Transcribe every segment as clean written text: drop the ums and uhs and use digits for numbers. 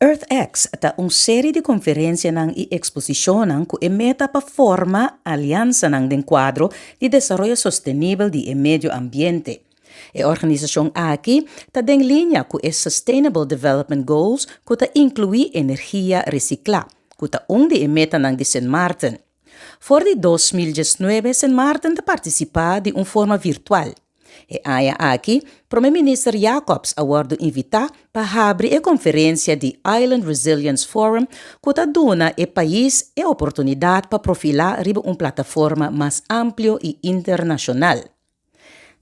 EarthX ta un serie di konferensianan i eksposishonnan ku e meta pa forma aliansanan den kuadro di desaroyo sostenibel di e medio ambiente. E organisashon aki ta den liña ku e Sustainable Development Goals ku ta inkluí energia resiklá, ku ta un di e metanan di Sint Maarten. For di 2019 Sint Maarten ta partisipá di un forma virtual. E aña aki, Promé Minister Jacobs a wòrdu invitá pa habri e konferensia di Island Resilience Forum ku ta duna e pais e oportunidat pa profilá riba un plataforma mas amplio i internashonal.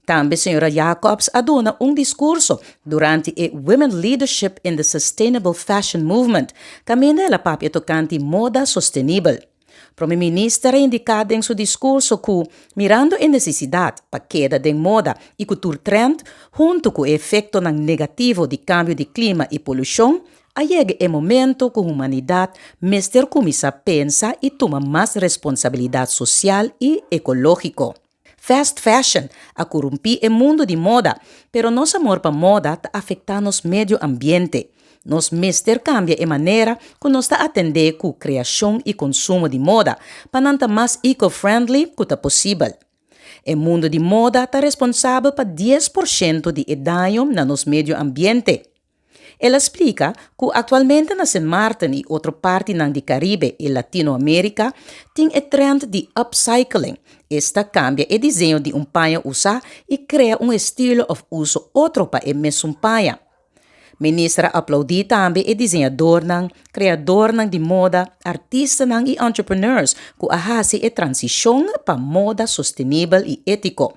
Tambe señora Jacobs a duna un diskurso durante e Women Leadership in the Sustainable Fashion Movement, kaminda el a papia tokante moda sostenibel. Promé Minister a indiká den su diskurso ku, mirando e nesesidat pa keda den moda i ku tur trend, huntu ku e efektonan negativo di kambio di klima i polushon, a yega e momento ku humanidat mester kuminsá pensa i tuma mas responsabilidat sosial i ekológiko. Fast fashion a korumpí e mundu di moda, pero nos amor pa moda ta afektá nos medio ambiente. Nos mester kambia e manera ku nos ta atendé ku kreashon i konsumo di moda, pa nan ta mas eco-friendly ku ta posibel. E mundu di moda ta responsabel pa 10% di e daño na nos medio ambiente. El a splika ku aktualmente na Sint Maarten i otro partinan di Karibe i Latinoamérika tin e trend di upcycling, esta kambia e diseño di un paña usá i krea un estilo òf uso otro pa e mesun paña. Minister a aploudí tambe e diseñadornan, kreadornan di moda, artistanan i entrepreneurs ku a hasi e transishon pa moda sostenibel i étiko.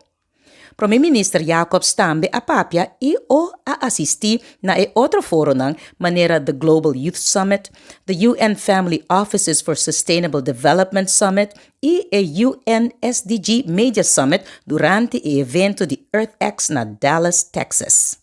Promé Minister Jacobs tambe a papia i o a asistí na e otro foronan manera The Global Youth Summit, the UN Family Offices for Sustainable Development Summit i e UN SDG Media Summit durante e evento di EarthX na Dallas, Texas.